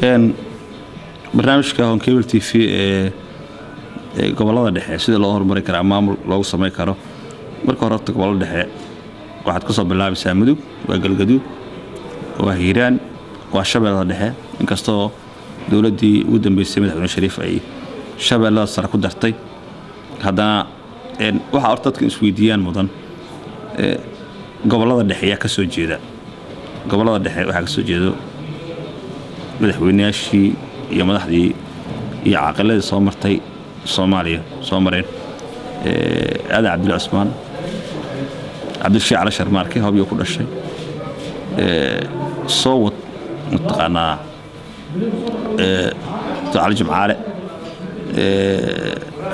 Barnaamijka Horn Cable TV ee gobolada dhexe sida loo horumari karaa, maamul loogu samayn karo, marka hore horta gobolada dhexe waxaad kasoo bilaabaysaa Mudug, waa Galgaduud, waa Hiiraan, waa Shabeellada Dhexe. Inkastoo dowladdii ugu dambeysay, Madaxweyne Shariif, ay Shabeellada Sare ku dartay, haddana waxaa horta dadka isweydiiyaan mudan: gobolada dhexe ayaa ka soo jeeda? Gobolada dhexe waxaa ka soo jeedo madaxweyneyaashii iyo madaxdii iyo caaqiladii soo martay Soomaaliya, soo mareen: Aadan Cabdilla Cusmaan, Cabdishiic Cali Sharmaarke, Hobyo ku dhashay, soo wad mataqaanaa, Cali Jimcaale,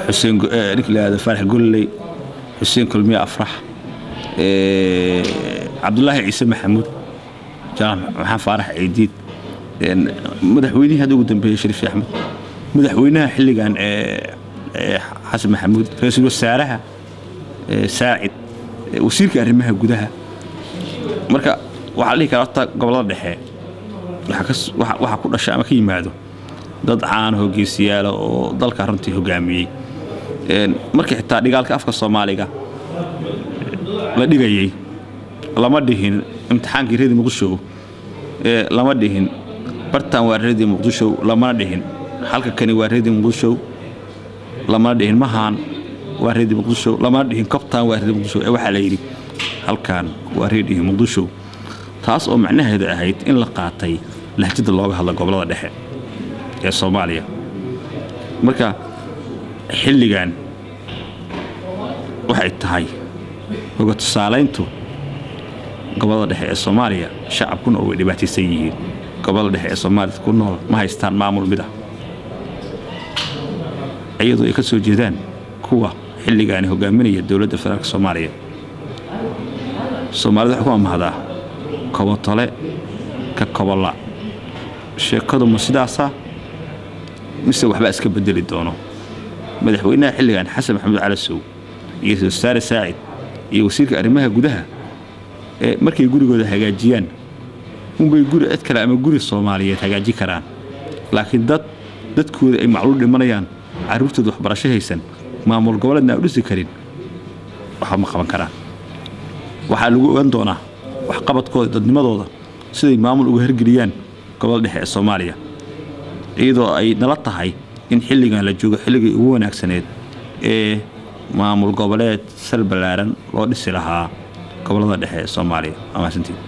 Xuseen, ninka la yihahdo Faarax Golley, Xuseen Kulmiye Afrax, Cabdulaahi Ciise Maxamuud, Jaamac Maxamed Faarax Ciidiid, madaxweynihii hadda ugu dambeeyey Shariif Sheekh Axmed, madaxweynaha xilligan Xasan Maxamuud, ra-iisul wasaaraha Saacid, wasiirka arrimaha gudaha. Marka waxaa la dhihi karaa horta gobolada dhexe waxaa ku dhashay ama ka yimaado dad caan hogeesiyaala oo dalka runtii hogaamiyey. Markii xitaa dhigaalka afka Soomaaliga la dhigayey, lama dhihin imtixaankii Reedi Muqdisho, lama dhihin bartan waa Reedi Muqdisho, lamana dhihin halka kani waa Reedi Muqdisho, lamana dhihin mahaan waa Reedi Muqdisho, lamana dhihin kobtan waa Reedi Muqdisho, ee waxaa la yidhi halkan waa Reedi Muqdisho, taas oo macnaheedu ahayd in la qaatay lahjada looga hadla gobolada dhexe ee Soomaaliya. Marka xilligan waxay tahay hoga tusaalayntu gobolada dhexe ee Soomaaliya shacab ku nool way dhibaataysan yihiin. Gobolada dhexe ee Soomaaliya ku nool ma haystaan maamul mid ah, iyadoo ay ka soo jeedaan kuwa xilligaani hogaaminaya dowladda federaalka Soomaaliya. Soomaalida waxay ku amahdaa kobotole ka kobola. Sheekadu ma sidaasaa mise waxbaa iska bedeli doono? Madaxweynaha xilligan Xasan Maxamuud Calasow iyo ra-iisul wasaare Saacid iyo wasiirka arrimaha gudaha ee markay gurigooda hagaajiyaan unbay guri cid kale ama guri Soomaaliyeed hagaajin karaan, laakiin dad dadkooda ay macluul dhimanayaan, carruurtooda waxbarasho haysan, maamul goboleedna aan dhisi karin, waxba ma qaban karaan. Waxaa lagu ogan doonaa waxqabadkooda, dadnimadooda, siday maamul uga hirgeliyaan gobolada dhexe ee Soomaaliya, iyadoo ay nala tahay in xilligan la joogo xilligii ugu wanaagsaneed ee maamul goboleed sal ballaaran loo dhisi lahaa gobolada dhexe ee Soomaaliya. Waa mahadsantiin.